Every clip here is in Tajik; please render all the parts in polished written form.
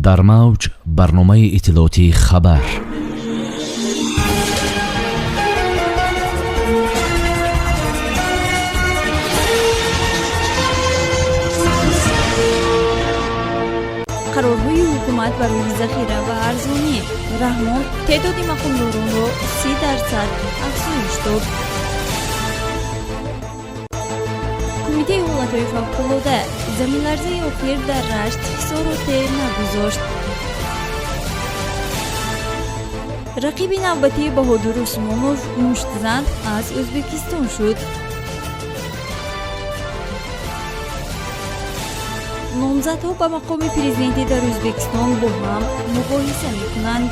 Дар мавҷ барномаи иттилоотии «Хабар». Қарорҳои ҳукумат барои захира ва арзонӣ. Раҳмон теъдоди мақомдоронро 30% афзоиш дод. Кумитаи ҳолатҳои фавқулода: заминларзаи охир дар Рашт хисороте нагузошт. Рақиби навбатии Баҳодур Усмонов муштзан аз Ӯзбекистон шуд. Номзадҳо ба мақоми президентӣ дар Ӯзбекистон бо ҳам мубоҳиса мекунанд.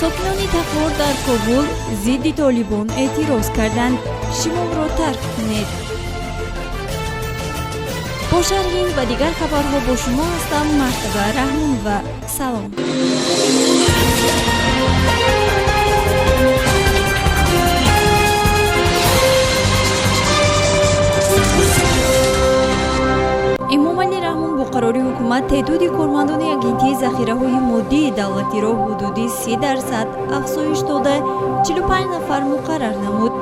Сокинони Тахор дар Кобул зидди Толибон эътироз карданд: «Шимолро тарк кунед». Бо шарҳи ин ва дигар хабарҳо бо шумо ҳастам, Мартаба Раҳмонова. Салом. Эмомалӣ Раҳмон бо қарори ҳукумат теъдоди кормандони Агентии захираҳои моддии давлатиро ҳудуди 30% афзоиш дода, 45 нафар муқаррар намуд.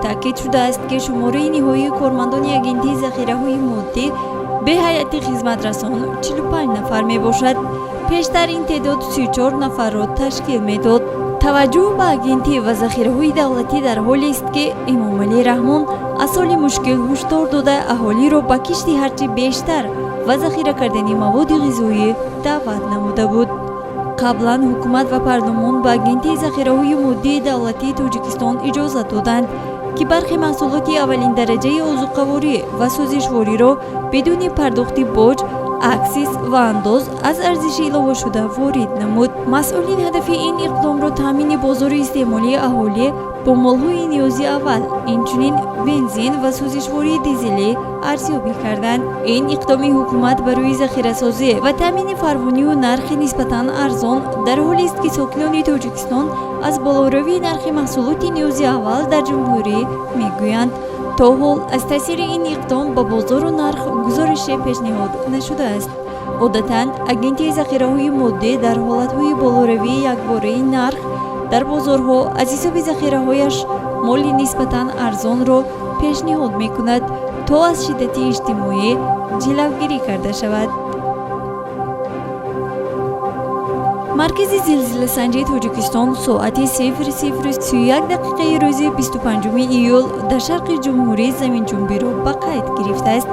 Таъкид шудааст, ки шумораи ниҳоии кормандони Агентии захираҳои моддӣ бе ҳайати хизматрасон 45 нафар мебошад. Пештар ин теъдод 34 нафарро ташкил медод. Таваҷҷӯҳ ба агентӣ ва захираҳои давлатӣ дар ҳолест, ки Эмомалӣ Раҳмон аз соли мушкил ҳушдор дода, аҳолиро ба кишти ҳарчи бештар ва захира кардани маводи ғизоӣ даъват намуда буд. Қаблан ҳукумат ва парлумон ба Агентии захираҳои моддии давлатии Тоҷикистон иҷозат доданд, ки бархе маҳсулоти аввалиндараҷаи озуқаворӣ ва сӯзишвориро бидуни пардохти боҷ, аксиз ва андоз аз арзиши иловашуда ворид намуд. Масъулин ҳадафи ин иқдомро таъмини бозори истеъмолии аҳолӣ бо молҳои ниёзи аввал, инчунин бензин ва сӯзишвории дизелӣ арзёбӣ карданд. Ин иқдоми ҳукумат барои захирасозӣ ва таъмини фарвонию нархи нисбатан арзон дар ҳолест, ки сокинони Тоҷикистон аз болоравии нархи маҳсулоти ниёзи аввал дар ҷумҳурӣ мегӯянд. То ҳол аз таъсири ин иқдом ба бозору нарх гузорише пешниҳод нашудааст. Одатан Агентии захираҳои моддӣ дар ҳолатҳои болоравии якбораи нарх дар бозорҳо аз ҳисоби захираҳояш моли нисбатан арзонро пешниҳод мекунад, то аз шиддати иҷтимоӣ ҷилавгирӣ карда шавад. Маркази зилзиласанҷии Тоҷикистон соати 00:31 дақиқаи рӯзи 25 июл дар шарқи ҷумҳурӣ заминҷунбиро ба қайд гирифтааст.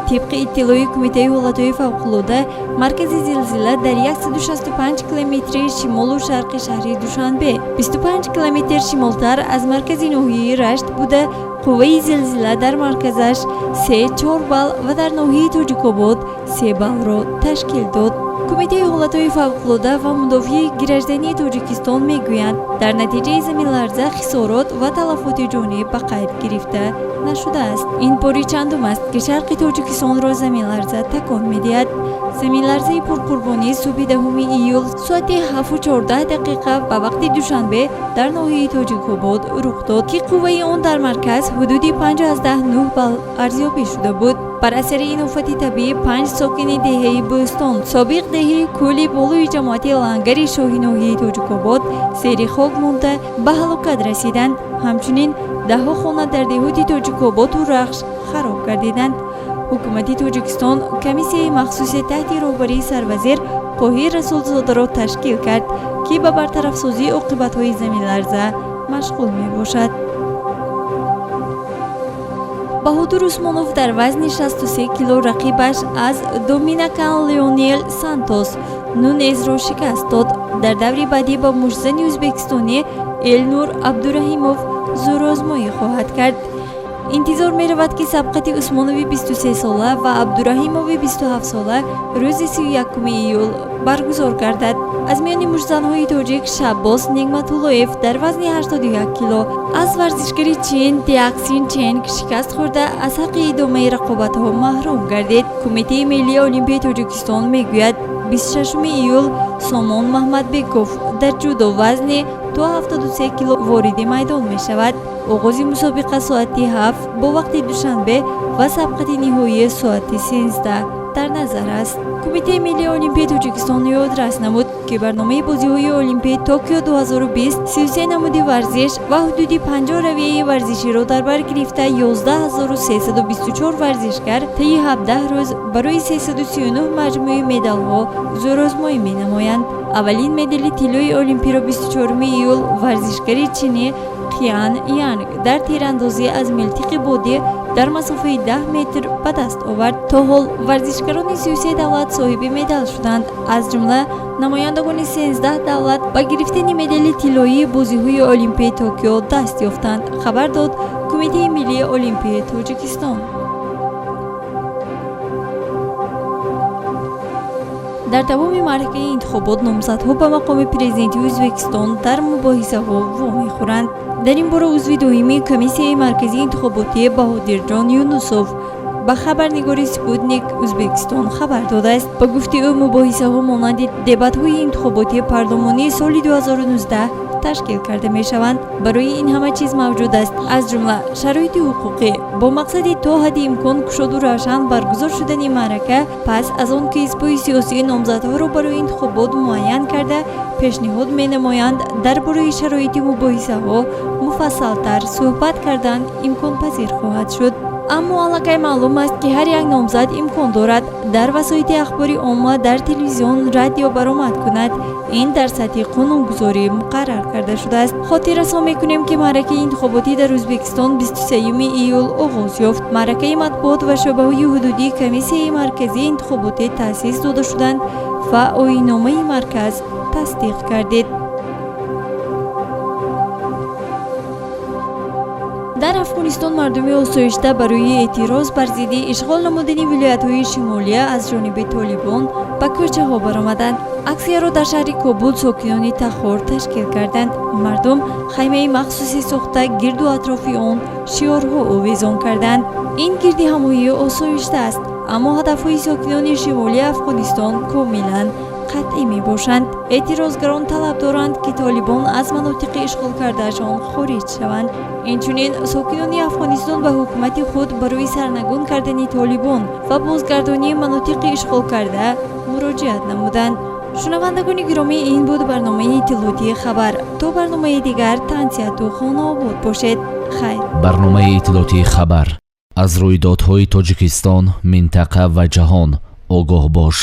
Тибқи иттилои Кумитаи ҳолатҳои фавқулода, маркази зилзила дар 165 километри шимолу шарқи шаҳри Душанбе, 25 километр шимолтар аз маркази ноҳияи Рашт буда, қувваи зилзила дар марказаш 3,4 балл ва дар ноҳияи Тоҷикобод 3 баллро ташкил дод. Кумитаи ҳолатҳои фавқулода ва мудофиаи граждании Тоҷикистон мегӯянд, дар натиҷаи заминларза хисорот ва талафоти ҷонӣ ба қайд гирифта нашудааст. Ин бори чандум аст, ки шарқи Тоҷикистонро заминларза такон медиҳад. Заминларзаи пурқурбонӣ субҳи 10 июл соати 7:14 дақиқа ба вақти Душанбе дар ноҳияи Тоҷикобод рух дод, ки қувваи он дар марказ ҳудуди 5,9 балл арзёбӣ шуда буд. Бар асари ин офати табиӣ панҷ сокини деҳаи Бӯстон, собиқ деҳаи Кӯли болои ҷамоати Лангари шоҳи ноҳияи Тоҷикобод, зери хок монда ба ҳалокат расиданд. Ҳамчунин даҳҳо хона дар деҳоти Тоҷикоботу Рахш хароб гардиданд. Ҳукумати Тоҷикистон комиссияи махсусе таҳти роҳбарии сарвазир Қоҳир Расулзодаро ташкил кард, ки ба бартарафсозии оқибатҳои заминларза машғул мебошад. Баҳодур Усмонов дар вазни 63 кило рақибаш аз Доминикан Леонел Сантос Нунезро шикаст дод. Дар даври баъдӣ ба муштзани ӯзбекистонӣ Элнур Абдураҳимов зӯрозмоӣ хоҳад кард. Интизор меравад, ки сабқати Усмонови 23-сола ва Абдураҳимови 27-сола рӯзи 31 июл баргузор гардад. Аз миёни муштзанҳои тоҷик Шаббос Нигматуллоев дар вазни 81 кило аз варзишгари Чин Диаксин Ченг шикаст хӯрда, аз ҳаққи идомаи рақобатҳо маҳрум гардид. Кумитаи миллии олимпияи Тоҷикистон мегӯяд, 26 июл Сомон Маҳмадбеков дар ҷудо вазни то 73 кило вориди майдон мешавад. Оғози мусобиқа соати 7 бо вақти Душанбе ва сабқати ниҳоӣ соати 13. Дар назар аст. Кумитаи миллии Олимпии Тоҷикистон ёдрас намуд, ки барномаи бозиҳои Олимпии Токио 2020 33 намуди варзиш ва ҳудуди 50 равияи варзиширо дар бар гирифта, 11 324 варзишгар таи 17 рӯз барои 339 маҷмӯи медалҳо зӯрозмоӣ менамоянд. Аввалин медали тиллои олимпиро 24 июл варзишгари чинӣ Қиян Янг дар тирандозӣ аз милтиқи бодӣ дар масофаи 10 метр ба даст овард. То ҳол варзишгарони 33 давлат соҳиби медал шуданд. Аз ҷумла намояндагони 13 давлат ба гирифтани медали тиллоии бозиҳои Олимпии Токио даст ёфтанд, хабар дод Кумитаи миллии олимпии Тоҷикистон. Дар давоми маъракаи интихобот номзадҳо ба мақоми президенти Ӯзбекистон дар мубоҳисаҳо вомехӯранд. Дар ин бора узви доимии Комиссияи марказии интихоботӣ Баҳодирҷон Юнусов ба хабарнигори «Спутник» Ӯзбекистон хабар додааст. Ба гуфти ӯ, мубоҳисаҳо монанди дебатҳои интихоботии парлумонии соли 2019 ташкил карда мешаванд. Барои ин ҳама чиз мавҷуд аст, аз ҷумла шароити ҳуқуқӣ, бо мақсади то ҳадди имкон кушоду равшан баргузор шудани маърака. Пас аз он ки ҳизбҳои сиёсӣ номзадҳоро барои интихобот муайян карда пешниҳод менамоянд, дар бораи шароити мубоҳисаҳо муфассалтар суҳбат кардан имконпазир хоҳад шуд. Аммо аллакай маълум аст, ки ҳар як номзад имкон дорад дар васоити ахбори омма, дар телевизион, радио баромад кунад. Ин дар сатҳи қонунгузорӣ муқаррар карда шудааст. Хотиррасон мекунем, ки маъракаи интихоботӣ дар Ӯзбекистон 23 июл оғоз ёфт. Маъракаи матбуот ва шӯъбаҳои ҳудудии Комиссияи марказии интихоботӣ таъсис дода шуданд ва оинномаи марказ тасдиқ гардид. Дар Афғонистон мардуми осоишта барои эътироз бар зидди ишғол намудани вилоятҳои шимолия аз ҷониби толибон ба кӯчаҳо баромаданд. Аксияро дар шаҳри Кобул сокинони Тахор ташкил карданд. Мардум хаймаи махсусе сохта, гирду атрофи он шиорҳо овезон карданд. Ин гирдиҳамоӣ осоишта аст, аммо ҳадафҳои сокинони шимолии Афғонистон комилан қатъӣ мебошанд. Эътирозгарон талаб доранд, ки толибон аз манотиқи ишғолкардаашон хориҷ шаванд. Инчунин сокинони Афғонистон ба ҳукумати худ барои сарнагун кардани толибон ва бозгардонии манотиқи ишғолкарда муроҷиат намуданд. Шунавандагони гиромӣ, ин буд барномаи иттилоотии «Хабар». То барномаи дигар тансиҳату хонаобод бошед. Хайр. Барномаи иттилоотии «Хабар». Аз рӯйдодҳои Тоҷикистон, минтақа ва ҷаҳон огоҳ бош.